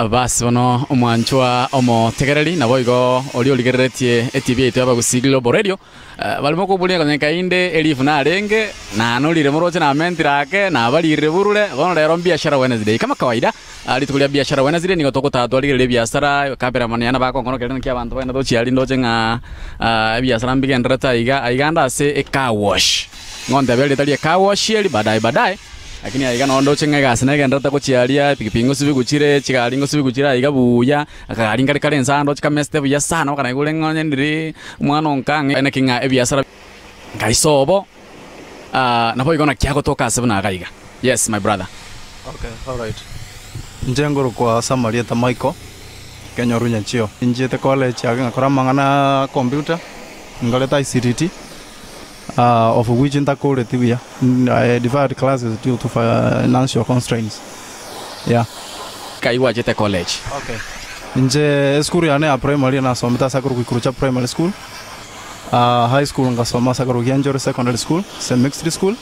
Basi bono omwanchwa omotegereri naboigo oria origereretie etibi yaito y'Abagusii Global Radio, baria mokoburia konya inde elifu narenge, nanorire moroche namentire ake, nabaririre burure, bono rero mbiashara Wednesday. Kama kawaida, rituko ria biashara Wednesday nigo togotaka twarigereria ebiasara, cameraman yane bakonkorokeria naki abanto bagenda tochia aria ndoche ng'a ebiasara mbigendererete aiga, aiga ande ase ecar wash. Ngontebia erieta rie car wash eri baadaye baadaye. Lakini aiga noo ndoche ng'a egasi negendererete gochia aria, epikipiki ngosibigwa chire, chigari ngosibigwa chire aiga buya, akagari nkare kare inse aa ndoche kamesete buya sana okanaigure ng'a onye ndiri omwana o nka ng'a naki ng'a ebiasara nkai sobo naboigo naki agotoka ase buna iga iga. Yes my brother. Okay, alright. Inche ngorokwa ase amarieta Michael Kenyoru Nyachio. Inchiete college ake ngakora amang'ana a computer, nkorete ICTT. Of which ntakoreti buya, I deferred classes due to financial constraints, yeah. Kai gwachete college? Okay. Inche esukuru yane ya primary nasomete ase akorokwa Ikurucha Primary School, High school ngasoma ase akorokwa Kianjore Secondary School, ase mixed school.